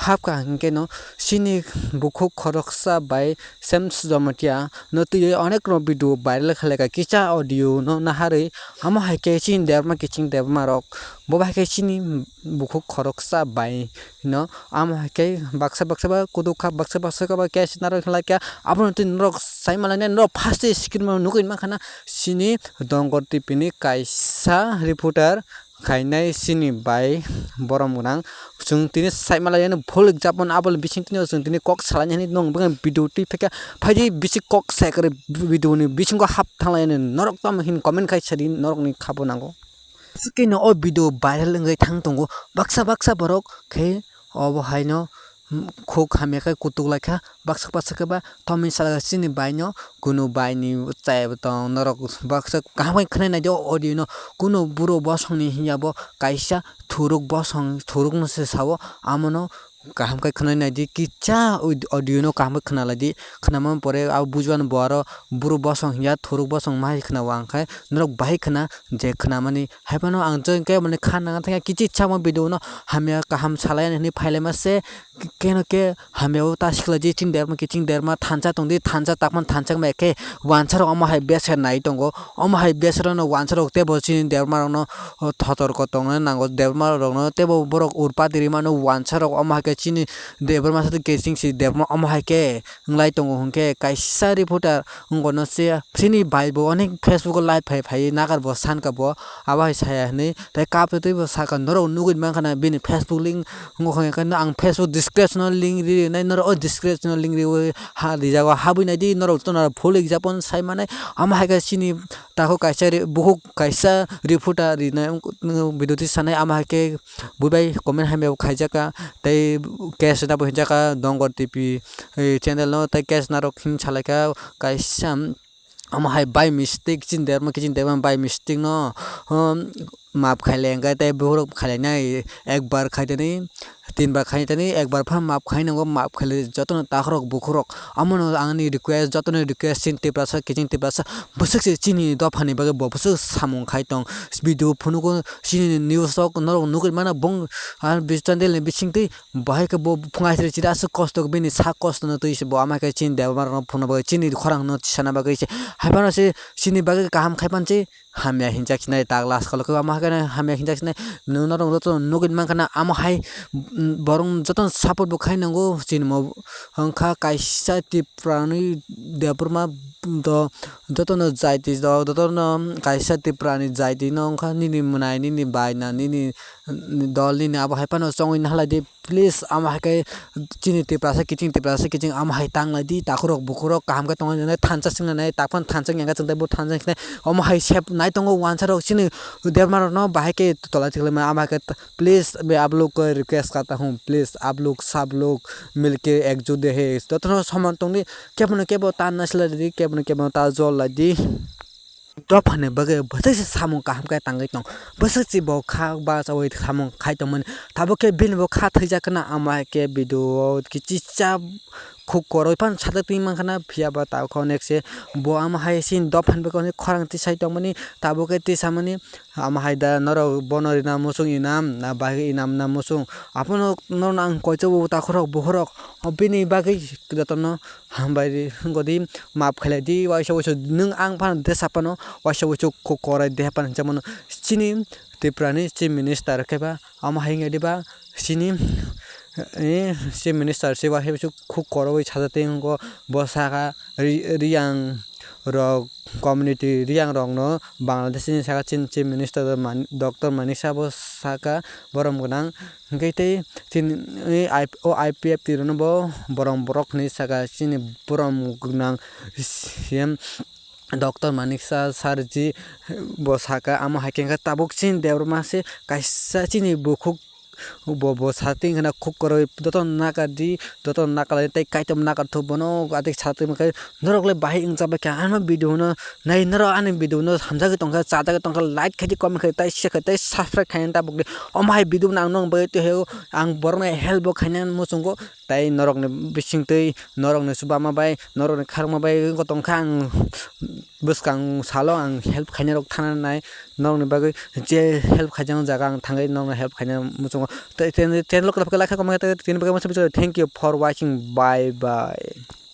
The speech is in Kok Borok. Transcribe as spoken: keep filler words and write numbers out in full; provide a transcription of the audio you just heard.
Hapkha hinkhe no chini bukhuk khoroksa bai James Jamatia no twiwi onek no video viral khlaikha kisa audio no naharwi, amo hai khe chini debma kiching debma rok bo bai khe chini bukhuk khoroksa bai no amo hai khe baksa baksa ba kutuk kha baksa baksa ba case narwk khlaikha abono twi norok sai manlainai norok first screen o nugwi mankha na chini Dongor T V ni kaisa reporter khainai chini bai borom gwnang. Chwng tini sai manlainai full example aboni bising tini chwng tini kok salainai hinwi nwng bwkha video twi phaikha phaidi bisi kok sai kwrwi video ni bisingo hap thanglaiya norok tamo hin comment khai sadi norokni khabo nango. Swkeno o video viral wngwi thang tongo baksa baksa borok khe obo haino khuk hamya khe kutuk laikha baksa baksa khe ba tomwi salai chini bai no kunu bai ni chaya bo tong norok baksa kaham khe khwnai naidi o audio no kunu buro bosong ni hinya bo kaisa thuruk bosong thuruk no se sao amo no kaham khe khwnai naidi kisa audio no kaham khe khwnalaidi khwnamani pore abo bujibani bo aro buro bosong hinya thuruk bosong ma hai khwnao ang khe norok bahai khwna je khwnamani hai phano ang jeng khe mani kha nang thangya kichi chama video no hamya kaham salai hinwi phailaima se. Keno khe hamya o ta sikla je chini derma kiching derma thansa tongdi thansa takman thansa bai khe wansa rok omo hai besa nai tongo omo hai besa rok no wansa rok tebo chini derma rok no thotor ko tongna nango derma rok no tebo borok urpa diri mano wansa rok omo hai khe chini derma sa kiching si derma omo hai khe wnglai tongo hwnkhe kaisa reporter wngkha no se chini bai bo onek Facebook o live phai phai nagar bo sankha bo abo hai saya hinwi tei kap twi bo sakha norok nugwi mankha na bini Facebook link wngkha hwnkhe no ang Facebook description o link ri nai norok o description o link riwi ha rijago habwi naidi norok jotono full example sai manai amo hai khe chini takhuk kaisa bukhuk kaisa reporter rinai video twi sanai amo hai khe buibai comment hamya bo khaijaka tei case rwna bo hinjaka Dongor T V channel no tei case narok hin salaikha kaisa. Omo hai by mistake chini derma kiching derma by mistake no map khailai hwnkhe tei bukhuk rok khailai nai ekbar khaitani tinbar khaitani ekbar phano map khai nango map khailai jotono takhurok bukhurok omono ani request jotono request chini tiprasa kiching tiprasa bwswk se chini dophani bagwi bo bwswk samung khai tong video phunugo chini news rok norok nugwi mano bong channel ni bisingtwi bahai khe bo phunga siri siri aswk kosto bini sak kosto no twi se bo ama khe chini debma rok no phunukna bagwi chini khorang no tisana bagwi se hai phano se chini bagwi kaham khai pan se hamya hinjak sinai tak last kalo khe ama khe hamya hinjak sinai nwng norok joto nugwi mankha na amo hai borok joto support bo khai nango chini mo wngkha kaisa Tripura ni debma do joto no jaiti do joto no kaisa Tripura ni jaiti no wngkha nini mwnai nini bai na nini dol nini abo hai phano chongwi nahalai di. Please, amo hai khe chini tiprasa kiching, tiprasa kiching, amo hai tang lai di, takhurok bukhurok kaham khe tongna nai, thansa singna nai, tak phano thansa yang khe chwng tei bo thansa hinwi omo hai sep nai tongo wansa rok chini debma rok no bahai khe tola thik lai mano, amo hai khe please, मैं आप लोग को रिक्वेस्ट करता हूँ, please, आप लोग सब लोग मिलके एकजुट रहे, jotono soman tongdi, kebono kebo tan na sila di, kebono kebo ta jol lai di. Dophani bagwi bwswk se samung kaham khe tangwi tong. Bwswk se bo kha bachaui samung khai tongmani. Tabuk khe bini bo kha thwijak khna, amo hai khe video o kichisa khuk koroi phano sajak twi mankha na, phiya ba tabuk khe onek se bo amo hai chini dophani bagwi onek khorang tisai tongmani. Tabuk khe tisamani amo hai da norok bono rina muchung inam na bagwi inam na muchung. Abono norokno ang koichabo takhurok bukhurok bini bagwi jotono hambai ri wngkha di, maap khailai di, waisa waisa nwng ang phano desa phano waisa waisa ko-, korai deha phano hinsa mano. Chini Tripura ni Chief Minister khe ba amo hai wngya di ba chini, eh, Chief Minister se waisa waisa khuk koroi sajak twi wngkha bo saka ri-, Riyang rok community Riyang rok no Bangladesh ni saka chini Chief Minister Man-, Doctor Manik Saha bo saka borom gwnang. Hwnkhe tei chini, eh, I P, o I P F T rwno bo borom borok hinwi saka, chini borom gwnang C M Doctor Manik Saha sir ji bo saka, amo hai khe wngkha tabuk chini Debbarma se kaisa chini bukhuk bo, bo sati wngkha na khuk kwrwi jotono nakar di, jotono nakar lai tei kaitor nakar thu bono adik sati wngkha. Norok le bahai wngchak bai kha, ano video no nai norok ani video no hamjagwi tongkha, chajagwi tongkha, like khaidi, comment khaidi, tei share khaidi, tei subscribe khaina tabuk di. Omo hai video no ang nong bagwi twi haio, ang borok no help bo khaina muchungo, Tai norokni bisingtwi, norokni chubama bai, norokni kharokma bai wngwi tongkha ang. Bwskang salo ang help khainai rok thana nai, norokni bagwi je help khaijak jaga ang thangwi norokno help khaina muchungo. Tei, tei, tei, lokta phakhe lakha komai tei tini bagwi masa bichara, thank you for watching, bye bye.